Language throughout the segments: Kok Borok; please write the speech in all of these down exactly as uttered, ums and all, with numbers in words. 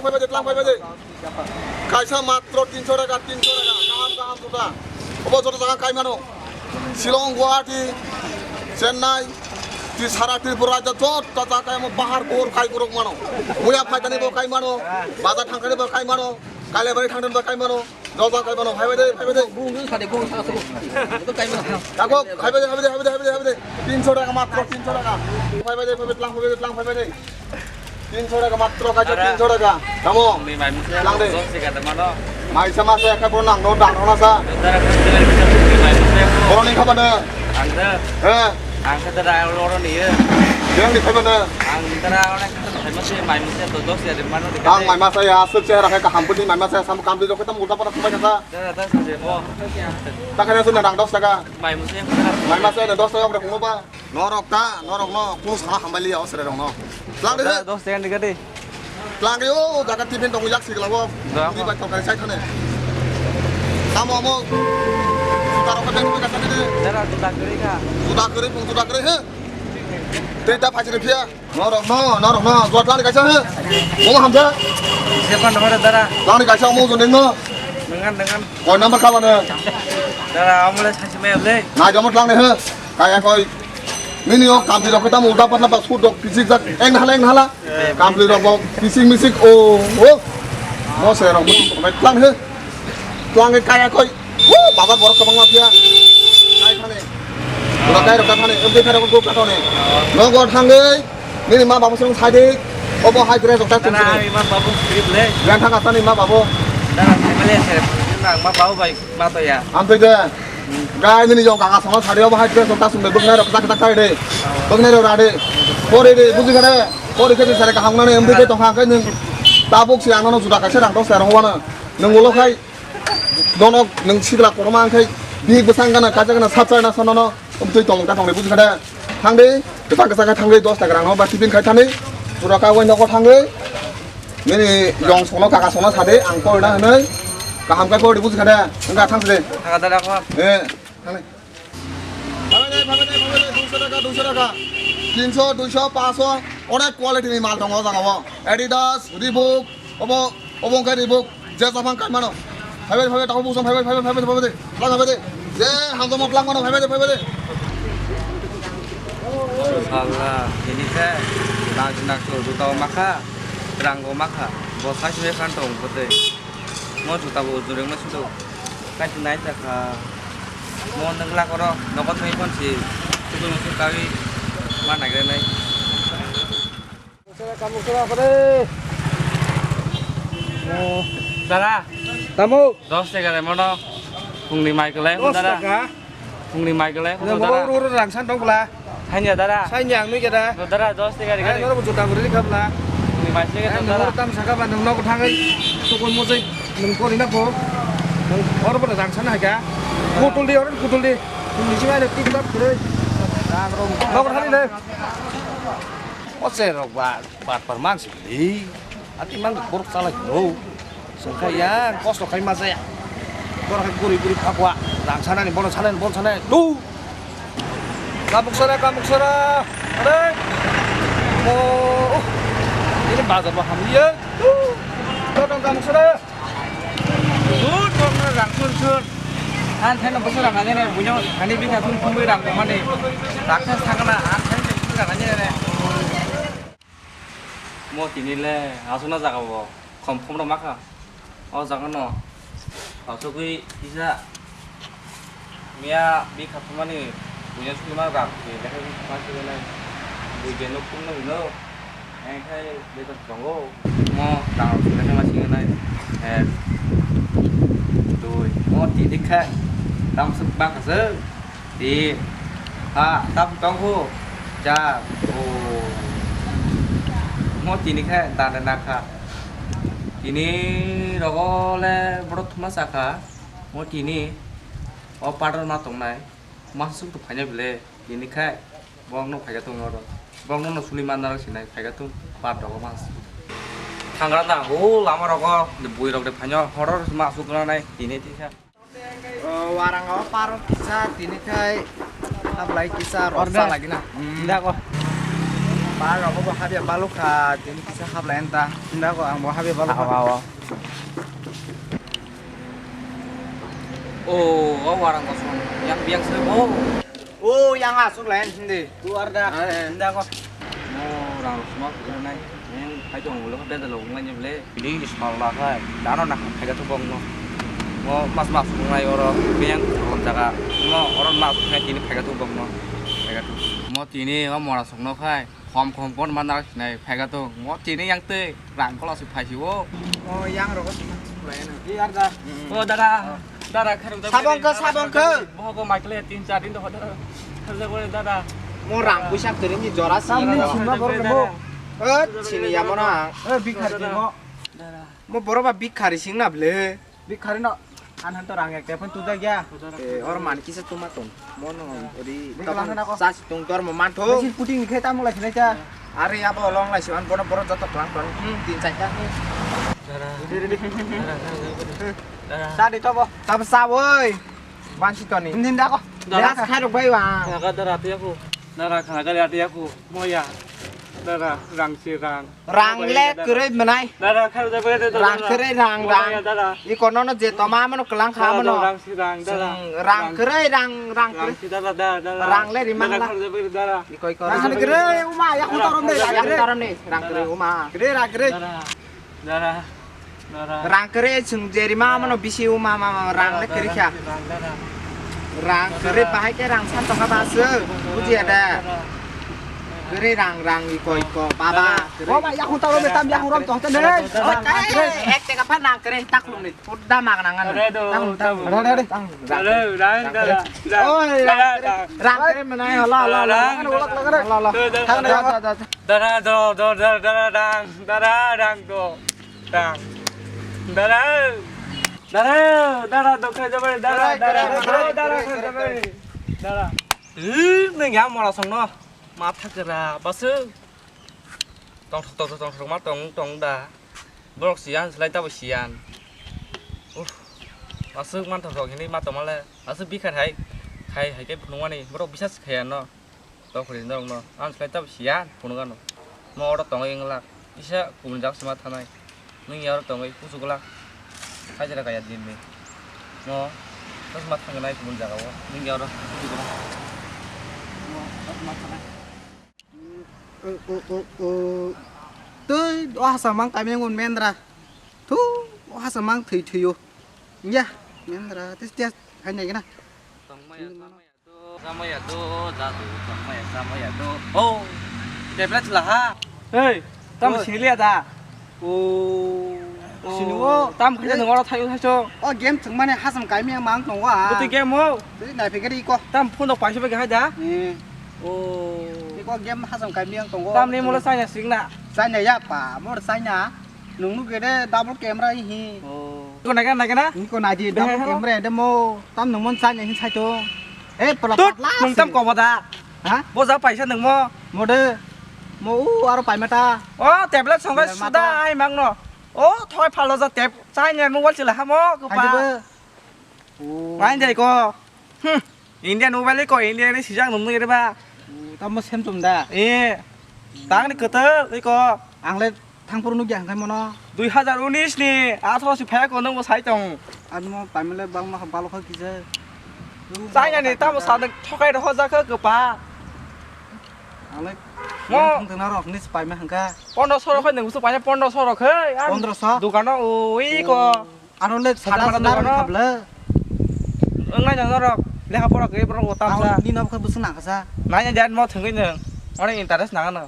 Phaibai de, tlang phaibai de. Kaisa matro tinso taka, tinso taka. Kaham, kaham juta. Obo joto jaga kai mano. Shillong, Guwahati, Chennai, Tri-, sara Tripura rajyo joto jaga kai mo bahar bohor kai guruk mano. Muya phaitani bo kai mano. Bazar thangkani bo kai mano. Kailabari thangkani bo kai mano. Joto kai mano, phaibai de, phaibai de. Bung, bung, sade, bung, sade, bung. Itu kai mano. Kako, phaibai de, phaibai de, phaibai de, phaibai de. Tinso taka matro, tinso taka. Phaibai de, phaibai, tlang phaibai de, tlang phaibai de. Tinso taka matro, kaisa tinso taka. Tamo. Ni mai muse. Tlang de. Dos sika de mano. Maisa masa ekha bo nang no dang no sa. Dara kusti lai bisa kusti mai muse. Boroni khaba de. Ang de. He. Ang ke dara oro ni ye. Yang di khaba de. Ang dara oro ni khaba de mai muse to dos ya de mano de. Ang mai masa ya, asuk chehra khe kaham puni mai masa ya, sam kam di jokhe tam ulta pada sampai kata. Dara, dara, dara, mo. Takana suna dang dos taka. Mai muse yang dara. Mai masa ya dos taka bre kumo ba. Norok ta, norok no, kunu sana hambai liya, o sere rok no. Tlang de, dos second de gade. Tlang de, o jaga tiffin tong yak sik lawo. Di bai tong kari sai thane. Tamo amo. Juta rok beng beng kasa de. Dara juta kari ka. Juta kari, pung juta kari, he. Tei ta phai sini phiya. Norok no, norok no, juta tlang de kaisa, he. Mo hamja. Sepan dong dara. Tlang de kaisa, mo jun no. Dengan, dengan. Koi number ka bana. Dara, amule sansi mai le. Na jomo tlang de, he. Kaya koi. Nini o kamti rok tam ulta patla ba sud dok pisik jak eng hala eng hala. Kamti rok bo pisik misik o o. Mo se rok mo bai tlang he. Tlang he kaya koi. Wo baba borok kwbangma phiya. Kai thane. Ura kai rok thane. Em de thare ko ka thane. Nogo thangei. Nini ma babu sung sadik. Obo hai dress rok ta Dara, chumsini. Ami ma babu script le. Yang thang asani ma babu. Dara, family se. Nang ma babu bai ma to ya. Am to de. Gai nini yong kaka songo sari obo hai dress ta sumde buknai rok tak tak tai de. Buknai rok ra de. Pori de buji kare. Pori khe sare kaham nani em de tong ha khe nung. Tabuk si ano juda kaisa rang tok sai rong wana. Nung ulo khai. Dono nung sigla korma khai. Big bwsang gana kaja gana sat sai na sono no. Um tui tong ta tong de buji kare. Thang de. Bwsang kasa khai thang de dos taka rang no ba tiffin khai thani. Pura ka wai nogo thang de. Nini yong sono kaka sono sade ang koi na hinui kaham kai koi buji khade wngkha thang sade. Thang dara ko. Eh, thang le. Bhabe de, bhabe de, bhabe de, dusho taka, dusho taka. Tinso, dusho, paso, onek quality ni mal tongo jaga o. Adidas, Reebok, obo, obo wngkha Reebok, je japan kai mano. Phaibai, phaibai, tabo busong, phaibai, phaibai, phaibai, phaibai de. Lang phaibai de. Je hamjamo lang mano, phaibai de, phaibai de. Salla, ini khe, nang, nang, juta o makha. Rango makha, bo sai sai khan tong kote. Mo juta bo ujureng na sudo. Kai nai ta kha. Mo nang la koro, nogo thai kon si. Sudo musu kai ma nai nai. Sera kamu sera apa deh? Mo. Dara. Tamu. Dos taka de mono. Phungni mai kwlai mo dara. Dos taka. Phungni mai kwlai mo dara. Mo ro ro rang san dong bla. Hanya dara. Sai nyang nui keda. Dara dos taka de. Ai noro juta guri khabla. Phungni mai se dara. Noro tam saka ba nang nok thangai. Tukun mo jai nang kori na po. Nang or bo rang san hai ka. Kutul di or kutul di. Phungni si mai tik tak kure. Rang ro. Nok thani le. O se rok ba. Bat par mang sili. Ati mang borok chalai no. Sengkha yang kosto khai ma jaya. Borok khai guri guri phakwa. Rang sanani bono sanani bono sanani. Du. Kamuk sara kamuk sara. Are. Mo. Ini bazar ba hamye. Du. Kamuk sara. Sur, sur, sur, rang sur, sur. An thaino bwswk rang nani re, buino thani bikha thum thumwi rang mani. Raksa sakna, an thaino bwswk rang nani re. Mo tini le aswkna jaga bo khom khom rok makha. O jaga no aswkwi kisa miya bikha thumani buino sukli ma rang se lekha ma sukli nai. Bui beno khum no hino. Engkhai beton tongo. Mo tang sile ma singnai. Ek, dui. Mo tini kha. Tam suk bang kha sung. Tin. Ha, tam tong khu. Char. O. Mo tini kha dana na kha. Tini rogo le borok thuma sa kha. Mo tini. O pador ma tongnai. Ma suk to phaina bile. Tini kha. Borok no phaikha tongo oro. Borok no suli manna rok sinai phaikha tong par dogo mas. Thangra da o lama rogo bui rok de phaino horor ma asuk na nai tini tisa. O warang o par kisa tini khai ablai kisa rok sa lagi na. Da ko. Ba rok bo habya balukha, tini kisa hablai anta. Hinda ko ang bo habya balukha. Awa, awa. O, o warang kosong. Yang biang se bo. O, yang asuk lain hindi. Tu arda. Eh, eh. Hinda ko. O, rang rok suma nai. Yang hai tong ulo beda lo ngai ni ble. Ini sala khai. Dano na khai ga tu bong no. Mo mas mas ngai oro. Biang salam jaga. Mo oro mas khai tini khai ga tu bong no. Khai ga tu. Mo tini o mora sok no khai. Khom khom kon man dak sinai phaiga tong. Mo tini yang tei rang kola si phai si o. O yang rogo si man suklai na. Di arda. Mm. O dada. Dada kharu da. Sabong khe, sabong khe. Boho ko maikle tin char din do hoda. Kharu da gore dada. Mo rang puisa kering ni jora si. Dada, dada, dada. O sini ya mo na. Eh, bikhar di mo. Dada. Mo boro ba bikhari sing na ble. Bikharino, an han to rang ek tepon tu da gya. Eh, or man kisa tuma tong. Mono ori. Biklang na ko. Sas tung tor mo man tho. Mesin puting ni khe tamo lai sinai cha. Are abo long lai siwan bono boro joto klang ton. Hmm, tin chai ta. Dara. Dara. Sa di to bo. Tab sa woi. Ban si toni. Nin da ko. Dara. Dara khai rok bai wa. Khana ka dara tiya ko. Dara khana ka dara tiya ko. Moya. Dara rang si rang. Rang le kwrwi mwnai. Dara, kharu da bwrwi da, dara. Rang kwrwi, rang, rang. Dara. Iko nono je toma mano kwlang kha mano. Dara, rang si rang, dara. Rang kwrwi, rang, rang kwrwi. Rang si, dara, dara, dara. Rang le rimang la. Dara, kharu da bwrwi, dara. Iko, iko. Rang kwrwi, uma, ya, dara, kharu da bwrwi, rang kwrwi. Rang kwrwi, uma. Kwrwi, rang kwrwi. Dara, dara, dara. Rang kwrwi, chwng je rima mano bisi uma, ma, ma, rang le kwrwi kha. Dara, dara, dara. Rang kwrwi bahai khe rang san tongkha ba se, bujiya da. Kwrwi rang rang iko iko baba. Kwrwi. Baba, yakung taro be tam yakung rom tong tene. Oi, kai, ek teka pha nang kwrwi tak lum ni. Pudda mag nang an. Tang, tang. Rang, rang, rang. Oi, rang kwrwi. Rang kwrwi mwnai, hala, hala, hala. Hala, hala. Thang da. Dara, do, do, dara, dara, rang, dara, rang, do. Dara. Dara. Dara, dara, dokhe jabai, dara, dara, dara, dara, dara, dokhe jabai. Dara. Ih, neng ya mora songno. Matha kera, basu. Tongthok, tongthok, tongthok, ma tong, tong da. Borok siyan, selai tabo siyan. Uh, masuk manthok rok hini ma tongmale. Masuk bikhar hai, hai, hai ke phunukmani. Borok bisas khaya no. Tokri norokno ang swlai tabo siya phunukgano. Mo oro tongwi wngla kisa kubun jaga sima thanai. Nwng ya oro tongwi kuchuk glak. Hajira kaya din ni. Mo chosma thangnai kubun jaga o. Nwng ya oro kuchuk glak. Mo chosma thanai. Twi o hasa mang kami ngun mendra. Thu o hasa mang thwi thwi o. Ya mendra tis tis hai nai gana. Tongmaya, tongmaya. Samaya do, jadu, samaya, samaya do. Oh, tablet la ha. Hey, tam siliya da. Oh, sini o. Tam khe nang oro thayo thaso. Oh, game thwngmani hasam kaimi ang mang tongo a. Buti game o. Buti nai phikari iko. Tam phone rok paisa bai hai da. Eh. Oh. Iko game hasam kaimi ang tongo. Tam ni mulo China sing na. China ya pa, mor China. Nungnu gede double camera hi. Oh. Ko naga naga na? Ni ko naji double camera de mo. Tam nungmon sa ni hin sai to. Eh, pala pala. Nung tam ko boda. Ha? Bo ja paisa nungmo. Mode. Mo u aro paimata. Oh, tablet songai suda ai mangno. Oh, thoi phalo ja tab. Chai ne mobile chila hamo ko pa. Main dai ko. Hmm. Indian mobile ko Indian ni sijak nung nugui ba. Tamo sem tum da. Eh. Tang ni kotor iko. Ang le thang puru nugya hangkai mono. Dui hazar unis ni atharo si phaya ko nung bo sai tong. Ano paimale bang ma balo kha kisa. China ni tamo sa nung thokai ro hoja kha ko pa. Ang le mo thang tena rok ni paima hangka. Pondro so rok nung so paima pondro so rok he. Pondro so? Dukano ui ko. Aro le sada sana rok khabla. Wngnai nang norok lekha pora gwi borok bo tamsa. Ni nok khe bwswk nang kha sa. Nai nai jan mo thwngwi nang. Ore interest nang ano.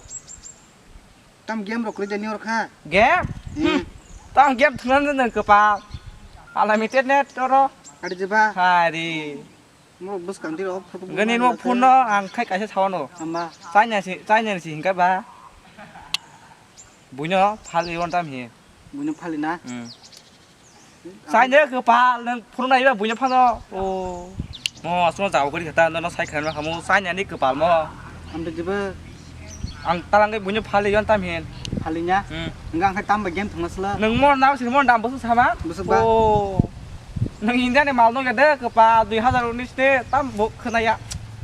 Tam game rok kwrwi jani or kha. Game? Hmm. Tam game thwngna nang kwpal. Unlimited net oro. Ari jeba. Hari. Mo bwskang di rok photo. Gani no phone no ang khai kaisa sawano. Hamba. China si, China si hingka ba. Buino phali on tam hi. Buino phali na. Hmm. China kwpal nang phone nai ba buino phano. O. Mo asmo jao gari kata no sai khan ma khamu China ni kwpal mo. Amde jibe. Ang talang ke buino phali on tam hin. Phali nya. Hmm. Enggak angkai tam ba game thangna sela. Nang mo na sini mo dam bosu sama. Bosu ba. O. Nang India ni mal no gede kwpal dui hazar unis ni tam bo khna ya.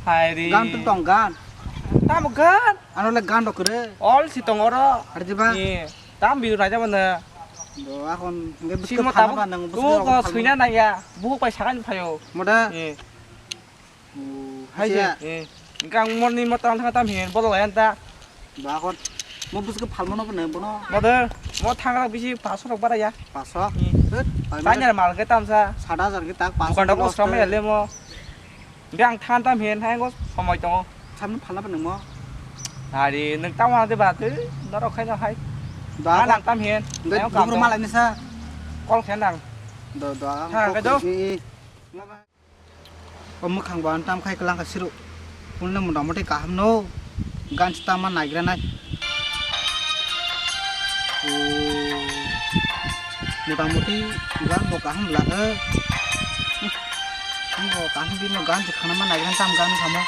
Hai ri. Gan tu tong gan. Tamo gan? Ano le gan rok kwrwi. Ol si tong oro. Hari diba? Ni. Tam biru naijak mano. Do akon hwnkhe bwswk Simo phalma tabuk ba nang tu bwswk ko phalma. Suina naiya. Buhuk bai sakani phaio. Moda? Ni. Oh, hai se. Haise. Eh, engkang morni mo tang thang tam hin bodo layan ta. Ba kon. Mo bwswk phalmano bo nang bono. Mother, mo thang rok bisi paso rok bara ya. Paso. Hmm. Hut, pai Tanya mano. Mal ke tamsa. Sat hajar ke tak paso Bukan dok loss osram te. Ya le mo. Engkang thang tam hin hai go somoi tongo. Samno phalna ba nang mo. Hari nang tam ha de ba te. Norok khai no hai. Da Ma kon. Nang tam hin. Nde Ayong kam dugro tong. Malai ni sa. Kol khen nang. Do do. Thang Kok ke do. I, i. O mwkhang bo ang tam khai kwlang kha siro. Phone le mota moti kaham no. Gan se tama naigra nai. O mota moti gan bo kaham bla he. Bo kaham bini gan se khana ma naigra tam gan khamo.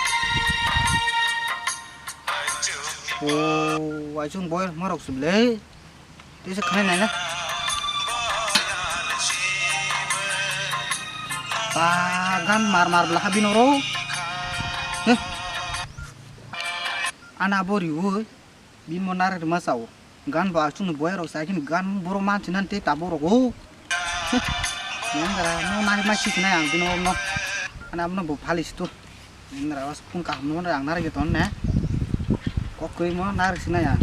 O aichung boy morok sumle. Tisa khnai nai na. Ba gan mar mar bla habino ro. Heh. Ana bo riwo. Bini mo nare rima sao. Gan ba chung boy rok sai kin gan boro man chinan te ta boro go. Heh. Yang gara no nai ma si khnai ang bino no. Ana bino bo phali sto. Yang gara was pun kaham no ang nare ge ton ne. Kok koi mo nare sinai ang.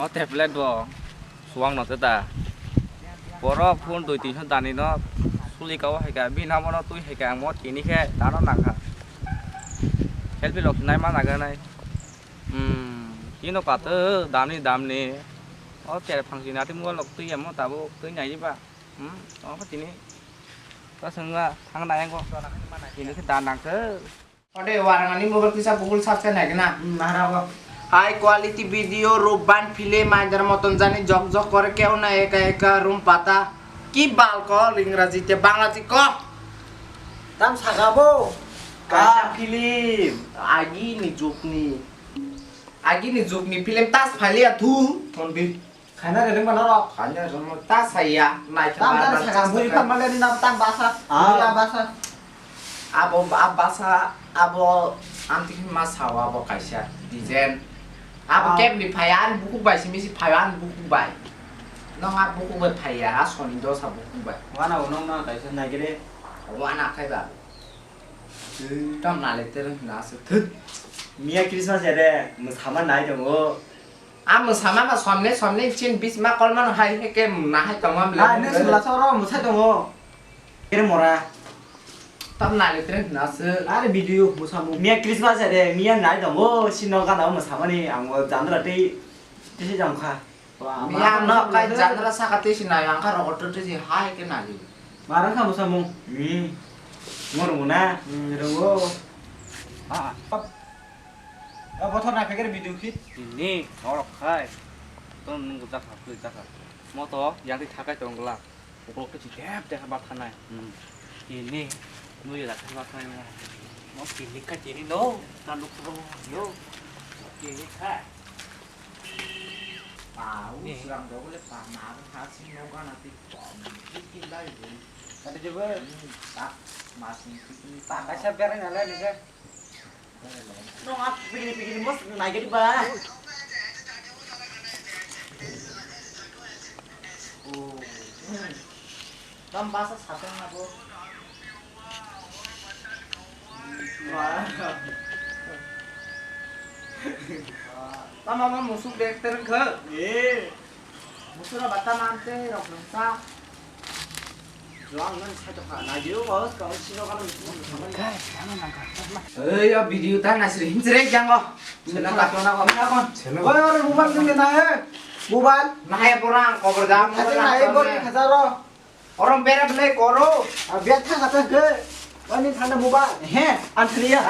O tablet bo suang no ta. Borok phone dui tinso dani no suli kao hai ka, bini amo no twi hai ka, ang mo tini khe dano nang kha. Selfie lok nai ma naga nai. Hmm, kino pato damni damni. O tere phang sina ti mo lok twi amo tabo twi nai ba. Hmm, o tini. Ta sengga thang nai ang ko. Tini khe dan nang khe. Ode warang ani mobile kisa Google search khai nai gana. Hmm, nahara go. High quality video, Ruban film, aidar moton jani jok jok kore keu na eka eka room pata. Ki bal ko, Ingraji te Bangla te ko. Tam saka bo. Kaisa Ah. Film. Agi ni juk ni. Agi ni juk ni film tas phali ya thu. Thon bi. Khaina re rwngma norok. Khaina rwngma ta saya, naithok Tam bar jar bar sakang chesta bui kha. Phan male ni nabo tam basa. Ah. Bui la basa. Abo, ab basa, abo amtwi ma sao abo kaisa design. Abo Ah. Kebni phaya, ani bukhuk bai simi si phaya, ani bukhuk bai. Nong a bukhuk bai phaya, a soni dosa bukhuk bai. Wana bo nong na kaisa nagire. Wana khai ba. Twi tam nale ter na se thut. Miya Christmas ya de, mwsama nai tongo. A mwsama ba somne somne chin bisma kolmano hai he ke na hai tongma mle. Ah, ne sula soro musai tongo. Kere mora. Tam nale ter na se. Are video musamu. Miya Christmas ya de, miya nai tongo, sino gana mwsama ni ang jandra tei tisi jam kha. Miya no kai jandra saka tei si nai ang kha rogo to tei si hai ke nai. Marang kha musamu. Hmm. Ngor muna. Hmm, rongo. Ah. Ap. Ap bothor na pekere video khit. Ini norok khai. Ton nung jakha, twi jakha. Moto yang ti thakai tong gla. Ukolok to chidep dekha bathanai. Hmm. Ini nui ya dakha bathanai na. Mo kini ka kini no, ta lukro yo. Kini ka. Pau sirang dogo le pa na ha sing no gana ti pom. Ki lai bu. Kata jebe. Hmm, tak masing kini. Pa kaisa bereng ala ni ke. Nong a pigiri pigiri mos naigari ba. Oh. Tam basa satang abo. Wah. Tam ama musuk dek tereng khe. Eh. Musura bata mante rok nungsa. Juang ngan sai to kha, na jiu ko, ko sino kalo. Kai, ano nang ka. Ei, yo video ta na sri hinsre jango. Sino ka to na ko, na ko. Sino. Oi, oi, mobile nung na he. Mobile. Na he porang, cover jam. Khating na he bor ni khajaro. Orom bera belai koro. A bia tha kata ke. Ani thanda mobile. He, anthriya.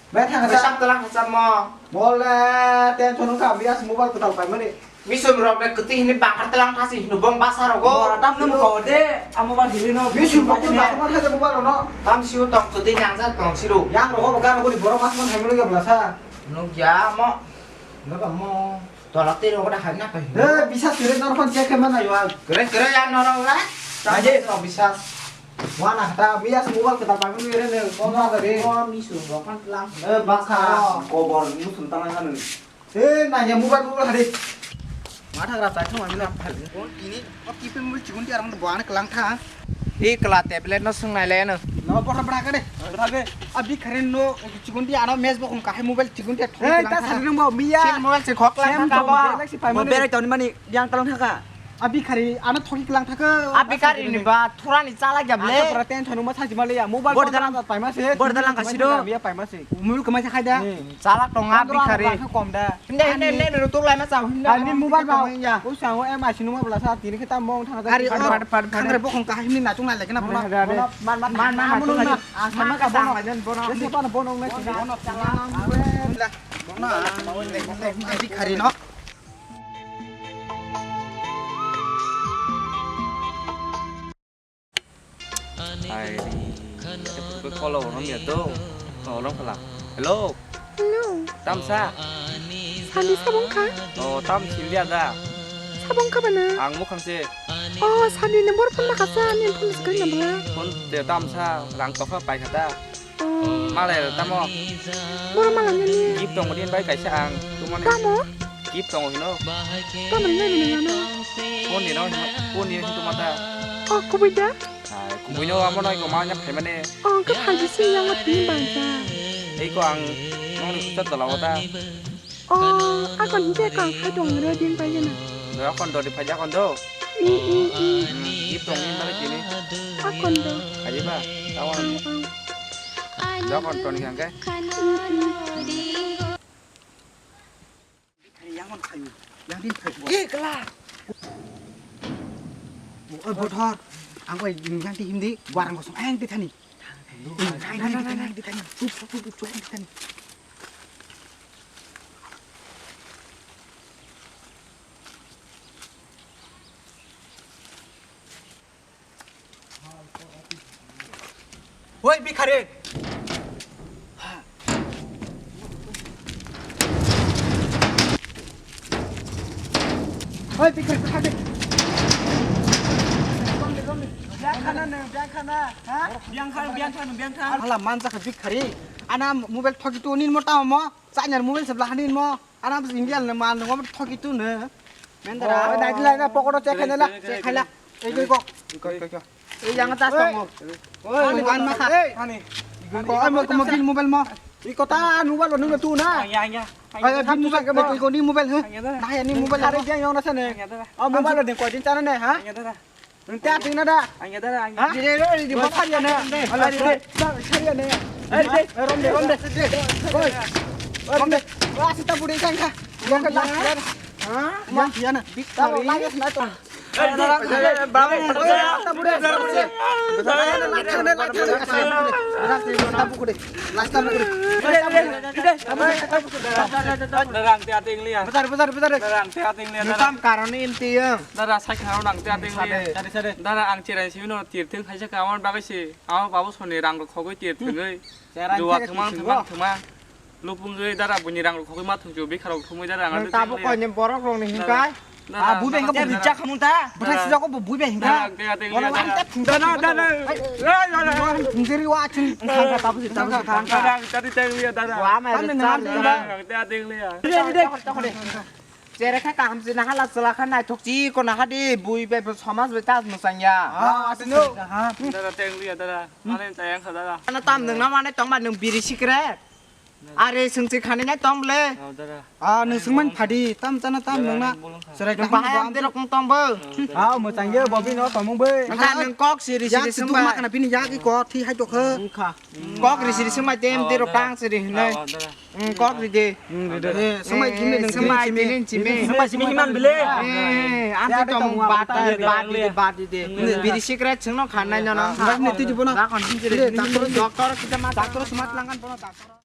Bai thang Bai sa. Sam talang sam mo. Mole tension wngkha, bias mobile kwtal paimani. Misum rok le kwtwi hini bakar talang thasi hino bong basa rogo. Bora tam nang ko de, amo ba hili no. Misum rok bakar thasi mobile no. Tam siu tong kwtwi nang sa tong siru. Yang rogo bakar rogo ni borok mas man haimani ga blasa. Nuk ya mo. Nuk amo. Tolak tei rogo da hai na pai. Eh, bisa sire nor kon check mana yo. Kere kere ya norok la. Aje. Tam bisa. Wana kata, miya se mobile kata pai mani re ne, phone ma kare. Oh, misu, bokan lang. Eh, bakha. Oh. Kobor, musun tanang kanu. Eh, nanya mobile, mobile hari. Matha gra chai thong ani na phal. Oh, tini, oh, kipe mobile chikon ti arang bo ane kelang tha. Eh, kela tablet no sung nai le no. No, bora bora kade. Bora be. Abi khare no, chikon ti ano mes bo khum kahai mobile chikon ti thong. Eh, ta sari rung bo, miya. Sin mobile se khok lang tha ba. Mo berai toni mani, yang kelang tha ka. Abi khari ano thoki klang thaka. Abi khari ni ba thura ni chala gya ble. Asa pura ten thanu ma saji male ya. Mobile bor dalang paima se. Bor dalang kasi do. Ya paima se. Mul kemai sa khai da. Chala tong abi khari. Kom da. Hinde hinde hinde ro tuk lai ma sa hinde. Ani mobile ba. Ya. U sa o em asi numa bla sa tini kita mong thang da. Ari o khangre bokong ka himni na chung lai lekena bono. Man man man man. Asama ka bono. Bono bono na. Bono chala. Bono abi khari no. Hai, keputko call o nang ya to. Oh, long kala. Hello. Hello. Tamsa. Sadi sabong kha? Oh, tam sim dia da. Sabong kha bana? Ang mukhang se. Oh, sadi ni bor phone ma kasa, ni phone se kari na bala. Phone te tamsa, rang tokha pai kha da. Oh. Malai tamo. Boro malai nani. Gift tongo din bai kaisa ang. Tumani. Tamo? Gift tongo hino. Tamo ni nani nani. Phone ni no, phone ni hino tumata. Oh, kubui da? Hai, kubui no amo no iko ma nya phaimani. Oh, ka phaji si yang ma tini bangsa. Ei ko ang nong ni kucha tola wata. Oh, akon hingke kang hai tong re din pai jena. Do akon do di phaji akon do. I, i, i. Hmm, i tong ni bari tini. Akon do. Aji ba, tawang. Ang, ang. Do akon toni kang ke. I, i. Yang on phayu. Yang din phayu. Eh, kela. Oh, bothor. Ang bai yang di hindi. Warang kosong ang di thani. Ang di thani, ang di thani. Chup, chup, chup, chup, ang di thani. Hoi, bikhari. Hoi, bikhari, bikhari. Biang khana ne, biang khana. Ha? Biang khana, biang khana, biang khana. Hala manjak bikhari. Ana mobile thoki tu nin mo tamo mo. Chanya mobile se blahanin mo. Ana bus India le man ngo thoki tu ne. Mendara. Oh, dai lai na pokoto check khaina la. Check khaila. Ei koi ko. Koi koi ko. Ei yang ta song. Oi, ani ban ma kha. Ani. Ko ai mo ko mo bin mobile mo. I ko ta mobile nung tu na. Ang ya ang ya. Ai bin mobile ko ko ni mobile he. Na ya ni mobile are jeng yong na sene. Oh mobile de ko din chana ne ha. Nung ta ting na da. Ang ya dara ang. Ha? Dire dire dire. Sari ya ne. Ala dire. Sari ya ne. Ai dire. Rom de rom de. Oi. Rom de. Wa sita budi kan ka. Yang ke la. Ha? Ma ya na. Big ta la ya na to. Dara ang te ating liya. Betar betar betar. Dara ang te ating liya. Tam karon inti yang. Dara sai kharo nang te ating liya. Dara ang chirai simi no tir thung khaisa ka amon bagai si. Amo babu soni rang rok khogoi tir thungoi. Duwa thumang thumang thumang. Lupung goi dara buini rang rok khogoi ma thungju bikha rok thumoi dara ang. Tabo koi ni borok rok ni hingkai. Ah, bui beng ko bui jak khamun ta. Bwthai sijak ko bui beng hingka. Wala wala ta thung ta. Dara dara. Thung jeri wa chun. Thang ka tabu si tabu si thang ka. Dara ang tari tang liya dara. Wa ma ri char liya. Dara ang tari tang liya. Ide ide. Chere kha kaham se na hala sala kha naithok chi ko na ha di bui bai somaj bai ta mwchang ya. Ah, asino. Dara teng liya dara. Mane tayang kha dara. Ana tam nung na mane tong ba nung biri sikre. Are sung chi khani nai tong ble. Ah, nung sung man phadi tam chana tam nung na. Serai kaham bahai am te rok tong bo. Ah, mwchang ye bobi no tong bo. Nung kok siri siri sung ba. Yak tu ma kana bini yak i ko thi hai to kha. Kok ri siri sung ba tem te rok tang siri hinai. Hmm, kok ri de. Hmm, ri de. Eh, sumai gimle nang sumai gimle chime. Sumai simi himan bile. Eh, ang te tong bat bat de bat de. Biri sikret sung no khan nai no no. Nang ni tiji bono. Ba kon sing jere. Doctor kita ma doctor sumat langan bono doctor.